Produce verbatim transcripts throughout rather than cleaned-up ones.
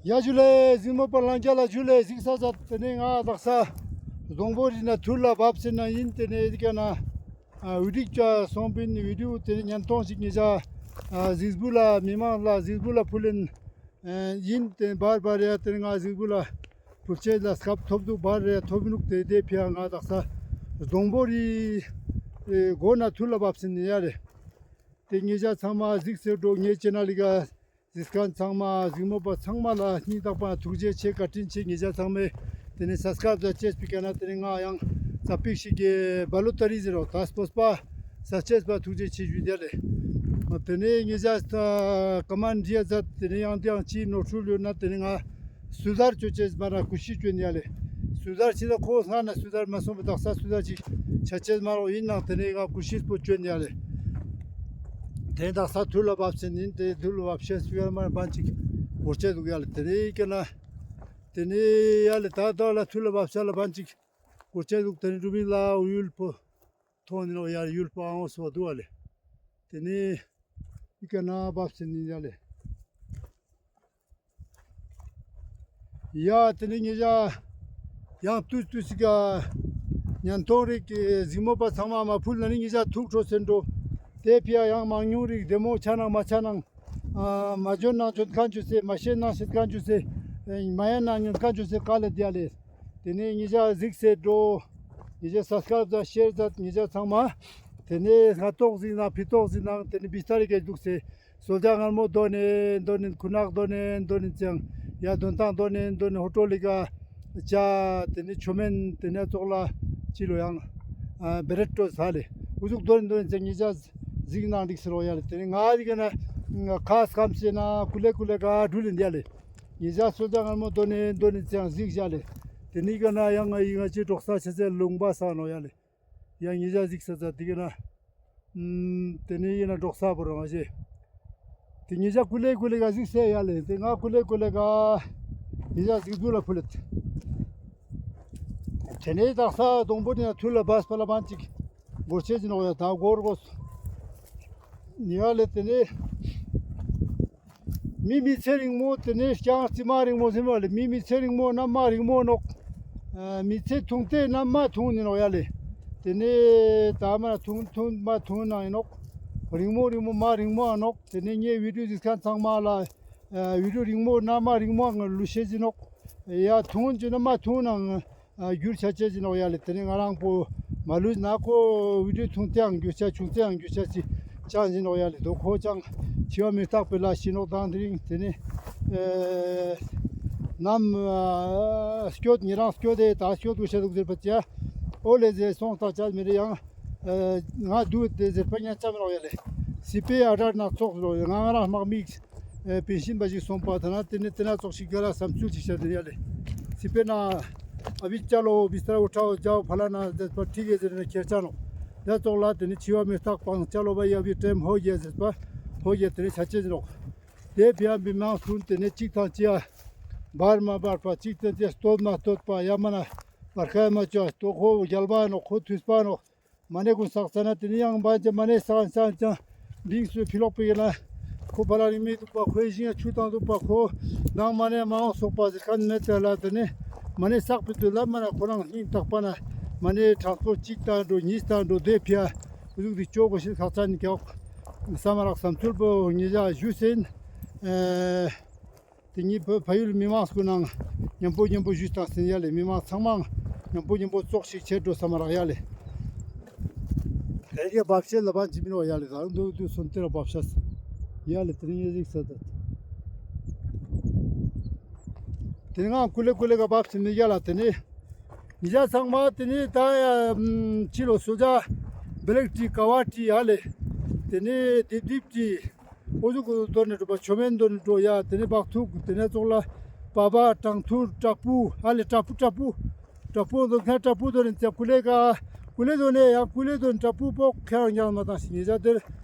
ཡ་ཇུ་ལེ། གཟིགས་མོ་པ་ལྷན་རྒྱས་ལ་ཇུ་ལེ། གཟིགས་ས་ས་ཏེ་ནེ་ང་དག་ས་སྡོང་པོ་རི་ནེ་ཐུར་ལ་བབས་ཟིན་ན་ཨིན། ཏེ་ནེ་ཨི་ཀ་ནེ་ཨ་བི་ཌིའོ་ཅོ་སོང་པིན། བི་ཌིའོ་ཏེ་ནེ་ཉན་ཐོང་ཞིག་ཉེ་ཞ་ཨ་གཟིགས་འབུལ་ལ་མི་མང་ལ་གཟིགས་འབུལ་ལ་ཕུལ་ཨིན། ཨ་ཨིན་ཏེ་བར་བར་ཡ་ཏེ་ནེ་ང་གཟིགས་འབུལ་ལ་ཕུལ་ཅེས་ལ་སྐབས་ཐོབ་འདུག་བར་རེ་ཐོབ་མི་འདུག་ཏེ་ཏེ་ཕི་ཡ་ང་དག་ས་སྡོང་པོ་རི་ཨེ་མགོ་ནེ་ཐུར་ལ་བབས་ཟིན་ཡ་ལེ། ཏེ་ཉེ་ཞ་ཚང་མ་གཟིགས་སེ་འགྲོ། ངའི་ཆེ་ནལ་ལི་ཀ་གཟིགས་མཁན་ཚང་མ་གཟིགས་མོ་པ་ཚང་མ་ལ་སྙིང་ཐག་པ་ཐུགས་རྗེ་ཆེ། བཀའ་དྲིན་ཆེ། ཉེ་ཞ་ཚང་མས་ཏེ་ནེ་སབ་སི་ཀ་རབ་ཅེས་པི་ཀ་ནེ་ཏེ་ནེ་ང་ཡང་ཙ་པིག་ཞིག་གི་བ་ལོ་ཏ་རི་ཟེར་རོ་ད་སྤོས་པ་ས་ཅེས་པ་ཐུགས་རྗེ་ཆེ་ཞུ་ཡ་ལེ། ཏེ་ནེ་ཉེ་ཞ་ཀ་མན་རི་ཡ་ཛད། ཏེ་ནེ་ཡང་ཏེ་ཡང་ཅི་ནོར་འཁྲུལ་ཡོད་ན་ཏེ་ནེ་ང་སུ་དར་ཅོ་ཅེས་མ་ན་ཀུ་ཤི་ཅོ་ཡ་ལེ། སུ་དར་ཅི་ད་ཁོ་སྔ་ན་སུ་དར་མ་སོང་པ་དག་ས་སུ་དར་ཅིག་ཆ་ཅེས་མ་རོ་ཨིན་ནང་ཏེ་ནེ་ང་ཀུ་ཤི་པོ་ཅོ་ཡ་ལེ། ཏེ་དག་ས་ཐུར་ལ་བབས་ཟིན་ཨིན། ཏེ་ཐུར་ལ་བབས་ཤེས་པི་ཡ་མ་བན་ཅིག་གོར་ཅེས་འདུག་ཡ་ལེ། ཏེ་ནེ་ཨི་ཀ་ནེ་ཏེ་ནེ་ཡ་ལེ་ད་ད་ལ་ཐུར་ལ་བབས་ཤ་ལ་བན་ཅིག་གོར་ཅེས་འདུག་ཏེ་ནེ་རུ་མི་ལ་ཡུལ་པོ་ཐོང་ནི་ནོ་ཡ་ཡུལ་པོ་ཨང་སོ་འདུག་ཨ་ལེ། ཏེ་ནེ་ཨི་ཀ་ནེ་བབས་ཟིན་ཨིན་ཡ་ལེ། ཡ་ཏེ་ནེ་ཉེ་ཞ་ཡང་ཏུས་ཏུས་ཤིག་ག་ཉན་ཐོང་རིག་གཟིགས་མོ་པ་ཚང་མ་མ་ཕུལ་ན་ནི་ཉེ་ཞ་ཐུགས་ཁྲོ་སེ་འགྲོ། ཏེ་ཕི་ཡ་ཡང་མང་ཉུང་རིག་བདེ་མོ་ཆ་ནང་མ་ཆ་ནང་ཨ་མ་འཇོན་ནང་འཇོན་མཁན་ཅོ་སེ་མ་ཤེས་ནང་ཤེས་མཁན་ཅོ་སེ་མ་ཡན་ནང་ཉོན་མཁན་ཅོ་སེ་ཀ་ལེ་དེ་ཡ་ལེ། ཏེ་ནེ་ཉེ་ཞ་གཟིགས་སེ་འགྲོ། ཉེ་ཞ་སབ་སི་ཀ་རབ་ཛད་ཤེར་ཛད་ཉེ་ཞ་ཚང་མ། ཏེ་ནེ་སྔ་ཏོག་གཟིགས་ནང་ཕི་ཏོག་གཟིགས་ནང་ཏེ་ནེ་བི་སྟ་རི་ཀ་འདུག་སེ་སོལ་ཇ་མངར་མོ་དོ་ནེ་དོ་ནེ་ཁུ་ནག་དོ་ནེ་དོ་ནེ་ཅང་ཡ་དོན་ཐང་དོ་ནེ་དོ་ནེ་ཧོ་ཊོ་ལི་ཀ་ཅ་ཏེ་ནེ་ཆོ་མེན་ཏེ་ནེ་ཙོགས་ལ་ཅི་ལོ་ཡང་ཨ་བེ་རེ་ཊོ་ས་ལེ་འུ་ཟུག་དོ་ནེ་དོ་ནེ་ཅང་ཉེ་ཞ་གཟིགས་ནང་འགྲིག་སེ་རོ་ཡ་ལེ། ཏེ་ནེ་ང་རིག་ན་ཁ་སྐམ་སེ་ན་ཀུ་ལེ་ཀུ་ལེ་ག་འགྲུལ་ལེ་འདི་ཡ་ལེ། ཉེ་ཞ་སོལ་ཇ་མངར་མོ་དོ་ནེ་དོ་ནེ་ཅང་གཟིགས་ཡ་ལེ། ཏེ་ནེ་ཀ་ནེ་ཡང་ང་ཡི་ང་ཅི་འབྲོག་ས་ཆ་ཚེ་ལུང་པ་ས་ནོ་ཡ་ལེ། ཡང་ཉེ་ཞ་གཟིགས་ས་ཚ་ཏེ་ཀ་ནེ་ཨམ་ཏེ་ནེ་ཡིན་ན་འབྲོག་ས་བོ་རང་ཞེ། ཏེ་ཉེ་ཞ་ཀུ་ལེ་ཀུ་ལེ་ག་གཟིགས་སེ་ཡ་ལེ། ཏེ་ང་ཀུ་ལེ་ཀུ་ལེ་ག་ཉེ་ཞ་གཟིགས་འདུག་ལ་ཕུལ་ལེ། ཏེ་ནེ་དག་ས་སྡོང་པོ་ཏེ་ན་ཐུར་ལ་བབས་པ་ལ་བན་ཅིག་གོར་ཅེས་ཅི་ནོག་ཡ་ད་གོར་གོས་ཡ་ལེ། ཏེ་ནེ་མི་མི་ཚེ་རིང་མོ་ཏེ་ནེ་རྐྱང་རྩི་མ་རིང་མོ་ཟེར་མ་ལེ། མི་མི་ཚེ་རིང་མོ་ན་མ་རིང་མོ་ནོག་ཨ་མི་ཚེ་ཐུང་ཏེ་ན་མ་ཐུང་ནི་ནོག་ཡ་ལེ། ཏེ་ནེ་ད་མ་ཐུང་ཐུང་མ་ཐུང་ནང་ཨིན་ནོག་རིང་མོ་རིང་མོ་མ་རིང་མོ་ཨ་ནོག་ཏེ་ནེ་ངའི་བི་ཌིའོ་གཟིགས་མཁན་ཚང་མ་ལ་ཨ་བི་ཌིའོ་རིང་མོ་ན་མ་རིང་མོ་ཨ་ལུ་ཤེས་ཟིན་ནོག་ཡ་ཐུང་ཅི་ན་མ་ཐུང་ནང་ཨ་འགྱུར་ཆ་ཅེས་ཨིན་ནོག་ཡ་ལེ། ཏེ་ནེ་ང་རང་པོ་མ་ལུས་ན་ཁོ་བི་ཌིའོ་ཐུང་ཏེའང་འགྱུར་ཆ་ཆུང་ཏེའང་འགྱུར་ཆ་ཅི་ཅང་ཨིན་ནོག་ཡ་ལེ། དོ་ཁོ་ཅང་འཆི་བ་མི་རྟག་པའི་ལ་ཤི་ནོག་དང་དེ་རིང་ཏེ་ནེ་ཨེ་ནམ་ཨ་སྐྱོད་ཉེ་རང་སྐྱོད་དེ་ད་སྐྱོད་དུ་ཤ་དུག་ཟེར་པ་ཅི་ཡ་ཨོ་ལེ་ཟེར་སོང་ད་ཅག་མི་རེ་ཡང་ཨེ་ང་དུག་དེ་ཟེར་པ་ཉན་ཅ་མི་ནོག་ཡ་ལེ། སི་པེ་ཨ་དར་ན་ཙོགས་ལོ་ང་ང་རང་དམག་མི་ཨེ་པིན་ཤིན་པ་ཞིག་སོང་པ་ཐ་ན་ཏེ་ནེ་ཏེ་ན་ཙོགས་ཤིག་ག་ལ་བསམ་ཚུལ་ཅིག་བཤད་དེ་ཡ་ལེ། སི་པེ་ན་ཨ་བི་ཅ་ལོ་བི་སྟ་ར་འུ་ཁྲ་འུ་ཇའོ་ཕ་ལ་ན་ཟེར་པ་ཁྲི་གེ་ཟེར་ན་ཁྱེར་ཅ་ནོག་ཡ་ཙོགས་ལ་ཏེ་ནེ་འཆི་བ་མི་རྟག་པའང་ཅ་ལོ་བ་ཡ་བི་ཏྲེམ་ཧོ་ཡ་ཟེར་པ་ཧོ་ཡ་ཏེ་ནེ་ཆ་ཅེས་ནོག་ཏེ་བི་ཡ་མི་མང་སུན་ཏེ་ནེ་ཅིག་དང་ཅི་ཡ་བར་མ་བར་པ་ཅིག་ཏེ་ཅི་སྟོད་མ་སྟོད་པ་ཡ་མ་ན་བར་ཁ་མ་ཅོ་ཏོ་ཁོ་རྒྱལ་བ་ནོག་ཁོ་ཐུས་པ་ནོག་མ་ནེ་ཀུན་བསགས་ཙ་ན་ཏེ་ནེ་ཡང་བན་ཅ་མ་ནེ་བསགས་བསགས་ཅང་བིང་སུ་ཕི་ལོག་པའི་ན་ཁོ་ཕ་ལ་རིང་མི་དུག་པ་ཁོའི་ཞིང་ཆུ་དང་དུག་པ་ཁོ་ནང་མ་ནེ་མ་འོང་སོག་པ་ཟེར་ཁན་མེད་དེ་ལ་ཏེ་ནེ་མ་ནེ་བསགས་པའི་དུས་ལ་མ་ན་ཁོ་རང་སྙིང་ཐག་པ་ན་མ་ནེ་ཊྲན་སི་པོར་ཊ་ཅིག་དང་འགྲོ་ཉིས་དང་འགྲོ་དེ་ཕི་ཡ་འུ་ཟུག་དེ་ཅོ་གོ་ཤེས་ཁག་ཅན་ཀྱག་སམ་རག་སམ་ཚུལ་པོ་ཉེ་ཞ་ཞུས་ཟིན། ཨེ་ཏེ་ཉི་ཕ་ཕ་ཡུལ་མི་མང་སྐུ་ནང་ཉམ་པོ་ཉམ་པོ་ཞུས་དང་ཟིན་ཡ་ལེ། མི་མང་ཚང་མ་ཉམ་པོ་ཉམ་པོ་ཙོགས་ཤིག་ཆེ་འགྲོ་སམ་རག་ཡ་ལེ། ཏེ་གི་བབ་ཤེས་ལ་བ་ཇི་མི་ནོག་ཡ་ལེ། ད་འདུག་འདུག་སོན་ཏེ་ར་བབ་ཤེས་ཡ་ལེ། ཏེ་ནེ་ཡེ་ཟིག་ས་ད་ཏེ་ནེ་ང་ཀུ་ལེ་ཀུ་ལེ་ག་བབ་ཤེས་མི་ཡ་ལ། ཏེ་ནེ་ཉེ་ཞ་ཚང་མ་ཏེ་ནེ་ད་ཡ་ཅི་ལོ་སོ་ཇ་བེ་ལེག་ཊི་ཀ་བ་ཊི་ཡ་ལེ། ཏེ་ནེ་དིབ་དིབ་ཊི་འོ་ཟུག་གུ་དོ་ནེ་འགྲོ་པ་ཆོ་མེན་དོ་ནེ་འགྲོ་ཡ། ཏེ་ནེ་བག་ཐུག་ཏེ་ནེ་ཙོགས་ལ་པ་བ་ཀྲང་ཐུར་ཏྲ་པུ་ཨ་ལེ་ཏྲ་པུ་ཏྲ་པུ་ཏྲ་པུ་དོ་ཁ་ཏྲ་པུ་དོ་ནེ་ཙ་ཀུ་ལེ་ག་ཀུ་ལེ་དོ་ནེ་ཡ་ཀུ་ལེ་དོ་ནེ་ཏྲ་པུ་པོ་ཁ་ཡང་ཡང་མ་ཏང་ཞིག་ཉེ་ཞ་དེར་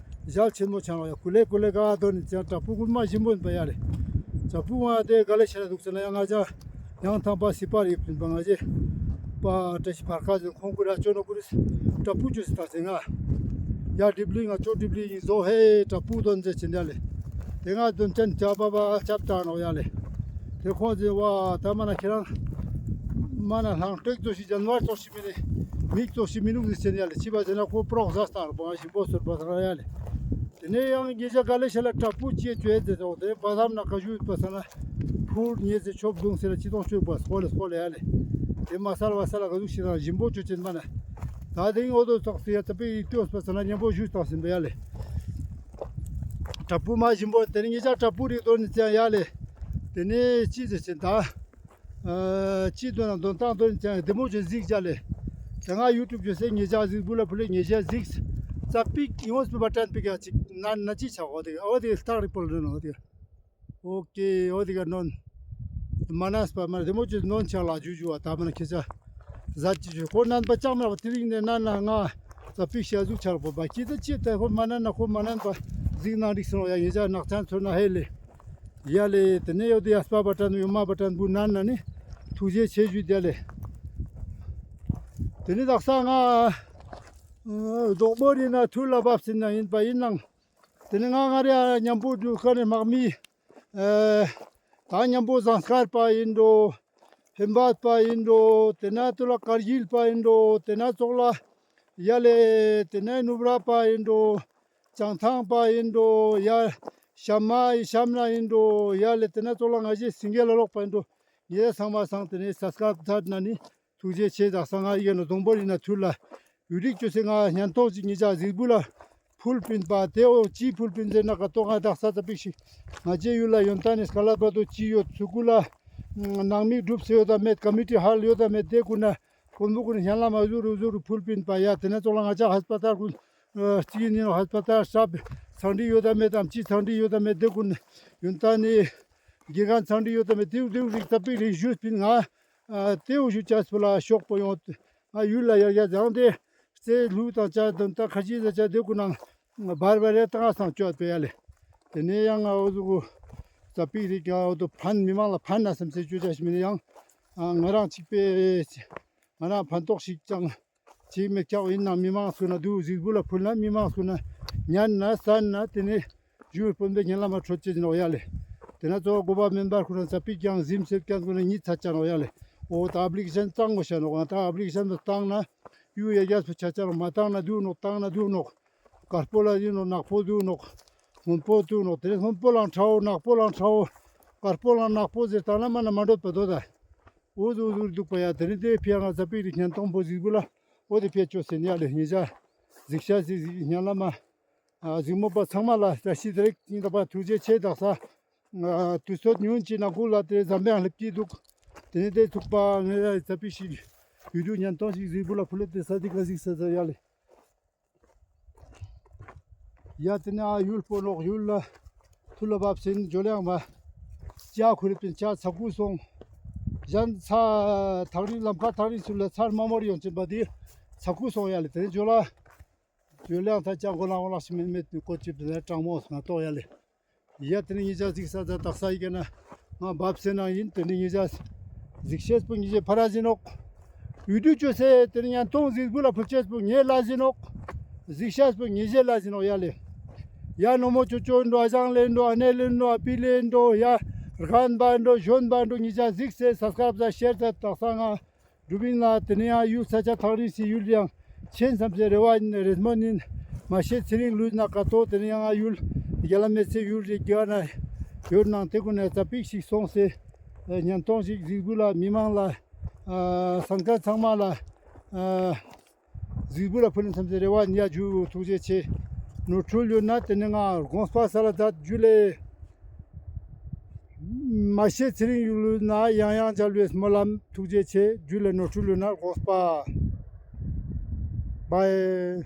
ཞལ་ཆེན་མོ་ཆང་ཡ། ཀུ་ལེ་ཀུ་ལེ་ག་དོ་ནེ་ཙ་ཏྲ་པུ་ཀུན་མ་ཞིམ་པོ་ཡིན་པ་ཡ་ལེ། ཏྲ་པུ་ང་དེ་ག་ལེ་ཤ་ན་དུག་ཟེར་ན་ཡང་ང་ཅག་ཡང་ཐང་པ་སི་པ་རི་ཕིན་པ་ང་ཅེ་པ་བཀྲ་ཤིས་ཕར་ཁ་ཟེར་ཁོང་ཀུ་ར་ཅོ་ནོ་ཀུ་རིས་ཏྲ་པུ་ཅོ་སི་ཏང་སེ་ང་ཡ་ཌིབ་ལི་ང་ཅོ་ཌིབ་ལི་ཡིན་ཟོ་ཧེ་ཏྲ་པུ་དོན་ཟེར་ཆེན་ཡ་ལེ། ཏེ་ང་དོན་ཅན་ཅ་པ་པ་ཅབ་ཏང་ནོག་ཡ་ལེ། ཏེ་ དེ་ཁོང་ཚེ་བ་ད་མ་ན་ཁྱེད་རང་མ་ན་ལྷང་སྤྲེག་ཙོགས་ཤིག་ཇན་ཝར་ཙོགས་ཤིག་མི་ནི་མིག་ཙོགས་ཤིག་མི་ནུག་ཟེར་ཡ་ལེ། ཅི་བ་ཟེར་ན་ཁོ་པྲོག་ཟ་སྟངས་ར་པོ་ང་ཞིམ་པོ་སོར་པ་ས་ཡ་ལེ། དེ་ནས་ཡང་ཉེ་ཆར་ག་ལེ་ཤ་ལ་བྲག་ཕུག་ཅེས་བཅོས་ཏེ་ཐོག་དེ་བ་དམ་ན་ཀ་ཞུ་པ་ས་ན་ཕུར་ཉེ་ཚེ་ཆོབ་གདུང་ཟེར་ལ་ཅི་ཏོང་བཅོས་པ་སྐོ་ལེ་སྐོ་ལེ་ཡ་ལེ། དེ་མ་སལ་བ་སལ་ལ་ག་ཟུག་ཤི་དང་ཞིམ་པོ་བཅོས་ཅན་མ་ན། ད་དེང་འོ་དོ་ཚོགས་སུ་ཡ་ཙ་པིག་ཡིག་ཏོས་པ་ས་ན་ཉམ་པོ་ཞུས་དང་ཟིན་པ་ཡ་ལེ། བྲག་ཕུག་མ་ཞིམ་པོ་དེ་ནས་ཉེ་ཆར་བྲག་ཕུག་རིག་དོ་ནི་ཙང་ཡ་ལེ། དེ་ནས་ཅི་ཟེར་ཅན་ད། ཨ་ཅི་དོན་ན་དོན་ཏང་དོན་ཅང་དེ་མོ་ཅོ་གཟིགས་ཅ་ལེ། ད་ང་ཡུ་ཊུབ་ཅོ་སེ་ཉེ་ཆར་གཟིགས་བུ་ལ་ཕུ་ལེ་ཉེ་ཆར་གཟིགས། ཙ་པིག་ཡོངས་པ་ཏྲན་པིག་ཡ་ཅིག་ན་ན་ཅི་ཆ་འོ་དེ་འོ་དེ་སྟག་རི་པོ་ལ་ནོ་འོ་དེ། ཨོ་ཀེ་འོ་དེ་ག་ནོན། མ་ནས་པ་མ་དེ་མོ་ཅོ་ནོན་ཆ་ལ་ཇུ་ཇུ་བ་ད་མ་ན་ཁེ་ཆ། ཟ་ཅི་ཅོ་ཁོ་ནན་པ་ཅང་མ་བ་དེ་རིང་ནས་ན་ན་ང་ཙ་པིག་ཤ་ཟུག་ཆ་ར་པོ་བ་ཁྱི་ད་ཅི་ད་ཁོ་མ་ན་ན་ཁོ་མ་ནན་པ་གཟིགས་ན་རིག་སོང་ཡ་ཉེ་ཆར་ནག་ཅན་ཚོ་ན་ཧེ་ལེ། ཡ་ལེ། དེ་ནས་ཡོད་དེ་ཡ་སྤ་པ་ཏྲན་ཡོ་མ་པ་ཏྲན་བུ་ནན་ན་ནི་ཐུགས་རྗེ་ཆེ་ཞུ་དེ་ལེ། དེ་ནི་དག་ས་ང་རྡོག་མོ་རི་ན་ཐུར་ལ་བབས་ཟིན་ན་ཡིན་པ་ཡིན་ནང་། དེ་ནི་ང་ང་རེ་ཉམ་པོ་འདུག་ཁ་ནས་དམག་མི་ད་ཉམ་པོ་ཟངས་དཀར་པ་ཡིན་འགྲོ། ཧེམ་བད་པ་ཡིན་འགྲོ། དེ་ན་ཐུར་ལ་ཀར་གིལ་པ་ཡིན་འགྲོ། དེ་ན་ཙོག་ལ་ཡ་ལེ། དེ་ན་ནུབ་ར་པ་ཡིན་འགྲོ། བྱང་ཐང་པ་ཡིན་འགྲོ་ཡ། ཤམ་མ་ཡི་ཤམ་ན་ཡིན་འགྲོ་ཡ་ལེ། དེ་ན་ཙོག་ལ་ང་ཞེ་སིང་གེ་ལ་ལོག་པ་ཡིན་འགྲོ། ངེ་ཚང་མ་སང་དེ་ནས་སབ་སི་ཀ་རབ་ཐད་ན་ནི་ཐུགས་རྗེ་ཆེ། དག་ས་ང་ཡི་ག་ནོ་སྡོང་པོ་ཡིན་ན་ཐུར་ལ་ཡུ་རིག་ཅོ་སེ་ང་ཉན་ཐོག་ཅིག་ཉེ་ཆར་གཟིགས་བུ་ལ་ཕུལ་པིན་པ་དེ་འོ་ཅི་ཕུལ་པིན་ཟེར་ན་ཀ་ཏོ་ང་དག་ས་ཙ་པིག་ཤིག་ང་ཅེ་ཡུལ་ལ་ཡོན་ཏན་ནི་སྐལ་བ་དོ་ཅི་ཡོད་ཚུ་གུ་ལ་ནང་མི་སྒྲུབ་སེ་ཡོད་ད་མེད་ཀ་མི་ཊི་ཧལ་ཡོད་ད་མེད་དེ་གུ་ན། དཔོན་པོ་ཀུན་ཧྲན་ལ་མ་ཟུར་རུ་ཟུར་རུ་ཕུལ་པིན་པ་ཡ། དེ་ནས་ཙོག་ལ་ང་ཅག་ཧས་པ་ཏལ་ཀུན་གཅིག་ཡིན་ནོ། ཧས་པ་ཏལ་ཧྲབ་ཚང་འདི་ཡོད་དམ་མེད་དམ་ཅི་ཚང་འདི་ཡོད་དམ་མེད་དེ་ཀུན་ཡོན་ཏན་ནི་དགེ་རྒན་ཚང་འདི་ཡོད་དམ་མེད་དེའུ་དེའུ་རིག་ཙ་པིག་རིག་ཞུས་པིན་ང་། དེའུ་ཞུ་ཅས་པོ་ལ་ཤོག་པོ་ཡོང་ང་ཡུལ་ལ་ཡར་ཡར་བྱང་དེ་རྩེ་ལུག་དང་ཅ་དོན་ད་ཁ་ཅི་ཟ་ཅ་དེ་ཀུན་ནང་བར་བར་རེ་ཏང་སང་བཅོས་པ་ཡ་ལེ། དེ་ནས་ཡང་ང་འོ་ཟུག་ཙ་པིག་རིག་ཡང་འོ་དོ་ཕན་མི་མང་ལ་ཕན་ན་སམ་སེ་བཅོས་ཅ་ཞིག་མིན་ཡང་ང་རང་གཅིག་པའི། ང་རང་ཕན་ཐོགས་ཤིག་ཅང་ཅིག་མེད་ཀྱག་ཡིན་ན་མི་མང་སུ་ན་དུ་གཟིགས་བུ་ལ་ཕུལ་ན་མི་མང་སུ་ན་ཉན་ན་སན་ན་དེ་ནས་ཞུ་དཔོན་པོའི་ཉན་ལ་མ་འཕྲོད་ཅེས་ནོག་ཡ་ལེ། དེ་ན་གཙོ་བོ་གོ་བ་མེན་པར་ཁུ་རང་ཙ་པིག་ཀྱང་གཟིམ་སེབ་ཀྱང་ཀུན་ན་ཉིད་ཚ་ཅ་ནོག་ཡ་ལེ། འོ་ད་ཨབ་ལི་ཀེ་ཤན་བཏང་དགོས་ཤ་ནོག་ང་ད་ཨབ་ལི་ཀེ་ཤན་བཏང་ན་ཡུ་ཡ་རྒྱ་སུ་ཆ་ཅ་ནོག་མ་བཏང་ན་དུ་ནོག་བཏང་ན་དུ་ནོག་དཀར་པོ་ལ་ཡིན་ནོག་ནག་པོ་དུ་ནོག་སྔོན་པོ་དུ་ནོག་དེ་ནས་སྔོན་པོ་ལང་ཁྲའོ་ནག་པོ་ལང་ཁྲའོ་དཀར་པོ་ལང་ནག་པོ་ཟེར་བཏང་ན་མ་ན་མ་འགྲོད་པ་དོ་ད། འུ་ཟུག་འུ་ཟུག་འདུག་པ་ཡ། དེ་ནི་དེ་ཕི་ཡ་ང་ཙ་པིག་རིག་ཉན་ཐོང་པོ་གཟིགས་བུ་ལ་འོ་དེ་ཕི་ཡ་ཅོ་སེ་ནི་ཡ་ལེ་ཉེ་ཆར་གཟིགས་ཤ་གཟིགས་གཟིགས་ཉན་ལ་མ། གཟིགས་མོ་པ་ཚང་མ་ལ་བཀྲ་ཤིས་བདེ་ལེགས་ཉིན་དང་པ་ཐུགས་རྗེ་ཆེ། དག་ས་དུས་ཚོད་ཉུང་ཅིག་ནང་ཁུལ་ལ་དེ་ཟམ་པའང་སླེབས་ཀྱི་འདུག་དེ་ནི་དེ་ཚུགས་པ་ངེ་ཙ་པིག་ཞིག་ཡུལ་དུ་ཉན་ཐོང་ཞིག་གཟིགས་བུ་ལ་ཕུ་ལེ་དེ་ས་དེ་ག་གཟིགས་ས་ས་ཡ་ལེ། ཡ་དེ་ནས་ཨ་ཡུལ་སྤོ་ནོག་ཡུལ་ལ་ཐུར་ལ་བབས་སེ་ནི་ཇོ་ལེ་ཡང་མ་ཅ་ཁུ་རི་པིན་ཅ་ཚ་ཁུ་སོང་། གཞན་ཚ་ཐག་རིང་ལམ་ཁ་ཐག་རིང་ཚུར་ལ་ཚར་མ་མོར་ཡོང་ཅེས་པ་དེ་ཚ་ཁུ་སོང་ཡ་ལེ། དེ་ནས་ཇོ་ལ་ཇོ་ལེ་ཡང་ད་ཅ་གོ་ལང་གོ་ལང་ཞིག་མེད་མེད་ཀོ་ཅི་པིན་ལ་དྲང་མོ་སོང་ང་ཏོག་ཡ་ལེ། ཡ་དེ་ནི་ཉེ་ཆར་གཟིགས་ས་ད་དག་ས་ཡི་གེ་ན་ང་བབས་སེ་ནང་ཡིན། དེ་ནི་ཉེ་ཆར་གཟིགས་ཤེས་པོ་ཉེ་ཆེ་ཕ་ར་ཟིན་ནོག་ཡུལ་དུ་ཅོ་སེ་དེ་ནི་ཉན་ཐོང་གཟིགས་བུ་ལ་ཕུལ་ཤེས་པོ་ཉེ་ལ་ཟིན་ནོག་གཟིགས་ཤེས་པོ་ཉེ་ཆེ་ལ་ཟིན་ནོག་ཡ་ལེ། ཡ་ནོ་མོ་ཅོ་ཅོ་འགྲོ་ཨ་ཞང་ལེ་འགྲོ་ཨ་ནེ་ལེ་འགྲོ་ཨ་པི་ལེ་འགྲོ་ཡ་རྒན་པ་འགྲོ་གཞོན་པ་འགྲོ་ཉེ་ཆར་གཟིགས་སེ་སབ་སི་ཀ་རབ་ཟ་ཤེར་ཟ་དག་ས་ང་། གྲུབ་ཡིན་ལ་དེ་ནས་ཡང་ཡུལ་ས་ཆ་ཐག་རིང་སི་ཡུལ་ཡང་ཆེན་བསམ་སེ་རེ་བ་ཡིན་རེ་སྨོན་ཡིན། མ་ཤེས་ཚེ་རིང་ལུས་ན་ཀ་ཏོ་དེ་ནས་ཡང་ཡུལ་རྒྱ་ལ་མེད་ཚེ་ཡུལ་རེ་རྒྱ་ན་ཡོད་ནང་དེ་ཀུན་ནས་ཙ་པིག་ཞིག་སོང་སེ་ཉན་ཐོང་ཞིག་གཟིགས་བུ་ལ་མི་མང་ལ་ཨ་སང་ཀ་ཚང་མ་ལ་ཨ་གཟིགས་བུ་ལ་ཕུལ་ཡིན་བསམ་སེ་རེ་བ་ཡིན། ཡ་ཇུ་ཐུགས་རྗེ་ཆེ། ནོར་འཁྲུལ་ཡོད་ན་དེ་ནས་ང་དགོངས་པ་སལ་ད་ཇུ་ལེ། མ་ཤེས་ཚེ་རིང་ཡུལ་ན་ཡང་ཡང་མཇལ་བའི་སྨོན་ལམ། ཐུགས་རྗེ་ཆེ། ཇུ་ལེ། ནོར་འཁྲུལ་ཡོད་ན་དགོངས་པ། བའི།